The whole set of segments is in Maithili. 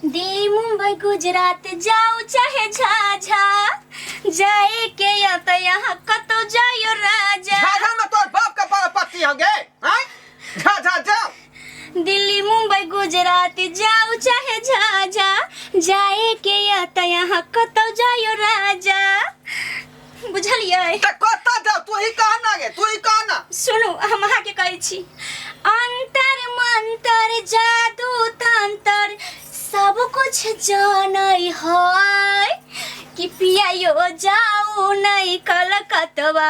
दिल्ली मुंबई गुजरात जाओ चाहे झाझा, जाए के या त यहाँ कतो जायो राजा। झाझा में तोर बाप के पर पत्ती हो गए हैं? झाझा जाओ। दिल्ली मुंबई गुजरात जाओ चाहे झाझा, जाए के या त यहाँ कतो जायो राजा। बुझलियै? त कतऽ जाओ, तू ही कह ना गे, तू ही कह ना। सुनू, हम अहाँके कहै छी, अंतर मंतर जादू तंतर सब कुछ जानै है कि पिया यो जाऊ नहीं कलकतवा,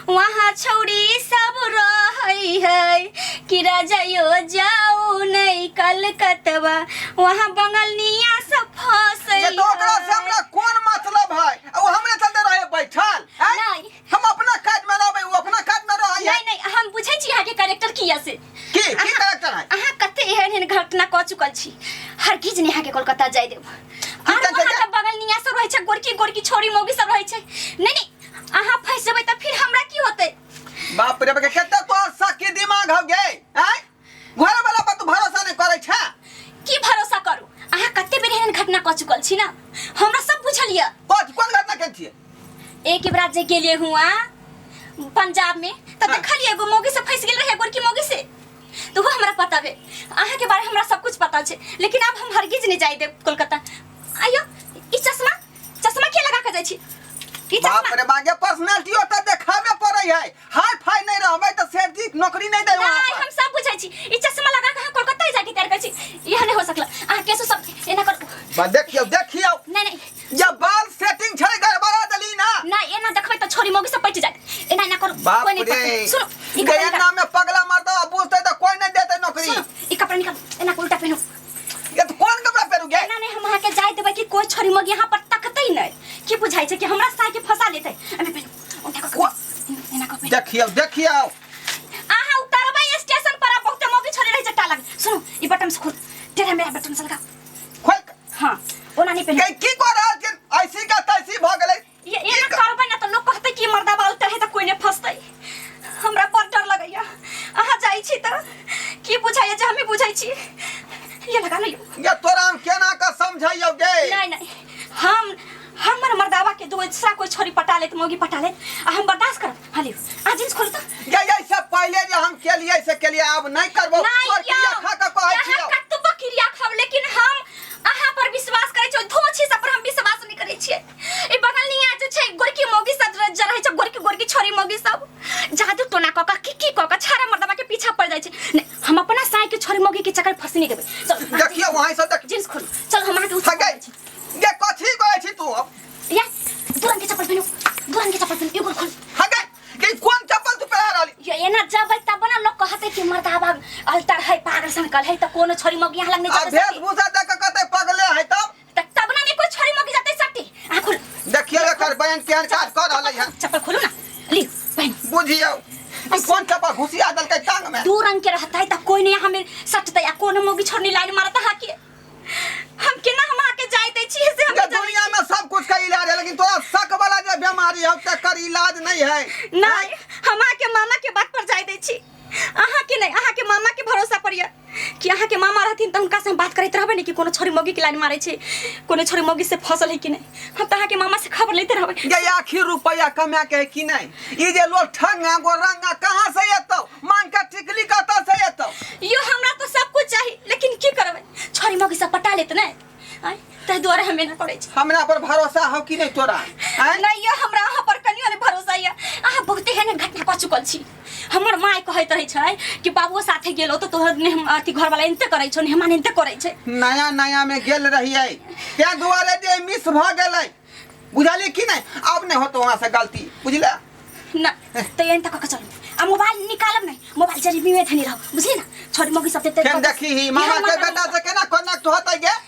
वहाँ छौड़ी सब रहै है। कि राजा यो जाऊ नहीं कलकतवा, वहाँ बंगलनिया सब फंसै ये तो ओकरा से है। हमरा कोन मतलब है? ओ हमरे चलते रहे बैठल हैं? नहीं। हम अपना काज में रहबै, ओ अपना काज में रहै। नहीं नहीं, हम बुझै छी अहाँके कैरेक्टर किया से। की की कैरेक्टर है? अहाँ कते एहन एहन घटना कऽ चुकल छी, हरगिज नहि अहाँके कोलकाता जाय देब। आर चलते वहाँ जा? तऽ बगलनिया सब रहै छै, गोरकी गोरकी छोरी मौगी सब रहै छै। नहीं नहीं, अहाँ फंसि जेबै तऽ फिर हमरा की होतै? बाप रे बाप, कते तोहर सखी दिमाग हो गे हैं? घर वाला पर तू भरोसा नहीं करै छै? की भरोसा करू? अहाँ कते बेर एहन घटना कऽ चुकल छी ना, हमरा सब बुझल यऽ। कथी कोन घटना केने छियै? एक बेरा जे गेलियै हुआ पंजाब में तऽ हाँ। देखलियै एगो मौगी से फंसि गेल रहै, गोरकी मौगी से, तो वो हमरा पता भेल। अहाँ के बारे हमरा सब कुछ पता छै, लेकिन आब हम हरगिज नहीं जाय देब कोलकाता। आइयो ई चश्मा, चश्मा के लगा के जाइ छी? ई बाप चश्मा रे बाप, पर्सनालिटी ओतऽ देखाबे पड़ै है। हाई फाई नहीं रहबै तऽ सेठ जी नौकरी नहीं दे वहाँ नहीं, पर। हम सब बुझै छी। ई चश्मा लगा के अहाँ कोलकाता जाके तैयार करै छी, इह नहीं हो सकला। अहाँ केसो सब एना कर। बा देखियौ देखियौ। नहीं नहीं, या बाल सेटिंग छै, गड़बड़ा देली ना। ना एना देखबै तऽ छोरी मौगी सब पटि जायत। एना एना करू, बाप कोई नहीं रे। पकड़तै। सुनो, ई कपड़ा गया निकाल। नाम में पगला मरदा बुझते तऽ कोई नहीं देते नौकरी। सुनो, ई कपड़ा निकाल, एना के उल्टा पहनू। ये तो कोन कपड़ा पहनू गे? एना नहीं हम अहाँ के जाय देबै कि कोई छोरी मौगी यहाँ पर तकतै नहीं। की बुझाइ छै कि हमरा साय के फंसा लेतै? एमे पहनू, उल्टा कऽ के पहनू, एना कऽ पहनू। देखियौ देखियौ। अहाँ उतरबै स्टेशन पर आ बहुते मौगी छोरी रहै छै टालक। सुनू, ई बटन से खोल, टेढ़ा मेरा बटन से लगाओ। खोल। हाँ, ओना नहीं पहनू। गे की कऽ रहल छियै? ऐसी का तैसी भऽ गेलै। ये एना करबै ना तऽ लोग कहतै कि मर्दा बाल है तऽ कोई नहीं फंसतै। हमरा बड़ डर लगैया। अहाँ जाइ छी तऽ की बुझाइया जे हमे बुझै छी। ये लगा लियौ। ये तोरा हम केना कऽ समझैयौ गे? नहीं नहीं, हम हमर मर्दावा के दूसरा कोई छोरी पटा लेत, मौगी पटा लेत, आ हम बर्दाश्त करब? हाँ लियौ, आ जींस खोलू तऽ। गे ऐसे पहिले जे हम केलियै से केलियै, आब नहीं करबो। नहीं तोर क्रिया यौ, खा कऽ कहै अहाँ छियौ। कतबो क्रिया खाउ, लेकिन हम अहाँ पर विश्वास करै छियै, धोछी सब पर हम विश्वास नहीं करै छियै। ई बगलनिया जे छै गोरकी मौगी सब जे रहै छै, गोरकी गोरकी छोरी मौगी सब जादू टोना कऽ कऽ की की कऽ कऽ छाड़ा मर्दबा के पीछा पड़ जाइ छै। नहीं, हम अपना साय के छोरी मौगी के चक्कर फंसने देबै। चल, देखियौ वहीं से देख। जींस खोलू, चल हम अहाँके हँ गे, गे कथी कहै छी तू? या दू रंग के चप्पल पहिनू, दू रंग के चप्पल पहिनू, एगो खोल। हँ गे, गे कोन चप्पल तू पहिरा रहली? ये एना जबै तब ना लोग कहतै कि मर्दाबा अल्टर है, पागल सनकल है, तऽ कोनो छोरी मौगी यहाँ लग नहीं आ जतै सटी। वेशभूषा देख कऽ कहतै पगले है तब? तऽ तब ना नहीं कोई छोरी मौगी जतै सटी। अहाँ खोलू। देखियौ एकर बयान केहन काज कऽ रहलै हन। चप्पल खोलू ना, लियौ पहिन। बुझियौ ई कोन चप्पल घुसिया देलकै टांग में। दू रंग के रहतै तऽ कोई नहीं हमें सटतै आ कोनो मौगी छोड़नी लाइन मारत अहाँके। हम केना हम अहाँके जाय दै छी से हम ये नहि जानै दुनिया छी। में सब कुछ के इलाज है, लेकिन तोरा शक वाला जे बीमारी है तकर इलाज नहीं है। नहीं, हम अहाँके मामा के बात पर जाय दै छी, अहाँके नहीं, अहाँके मामा के भरोसा पर यऽ कि अहाँके मामा रहथिन तऽ हुनका से हम बात करैत रहबै ने कि कोनो छोरी मौगी के लाइन मारै छै, कोनो छोरी मौगी से फसल है कि नहीं। हम तऽ अहाँके मामा से खबर लैते रहबै। ये आखिर रुपया कमा के है कि नहीं? ई जे लोग ठंगा गोरंगा कहाँ से एतौ? मांग के टिकली कतऽ से एतौ? यो हमरा तो सब कुछ चाही, लेकिन की करबै, छोरी मौगी सब पटा लेत ने, आँय, ताहि दुआरे हम एना करै छी। हमरा पर भरोसा हो कि नहीं तोरा? आँय? नहीं यो, हमरा अहाँ पर कनियो नहीं भरोसा यऽ। अहाँ बहुते एहन घटना कऽ चुकल छी। हमर माय कहैत रहै छै कि बाबुओ साथे गेलो तऽ तोहर नेह अथी घरवाला एनते करै छौ, नेहमान एनते करै छै। नया नया में गेल रहियै तें दुआरे जे मिस भऽ गेलै, बुझलियै कि नहीं? अब नहीं होतो वहाँ से गलती, बुझले ना? तऽ एहन तऽ कऽ के चलू आ मोबाइल निकालब नहीं, मोबाइल जरी में धनी रहो, बुझली ना? छोरी मौगी सब देते। केन देखी ही मामा के बेटा से केना कनेक्ट होतै गे?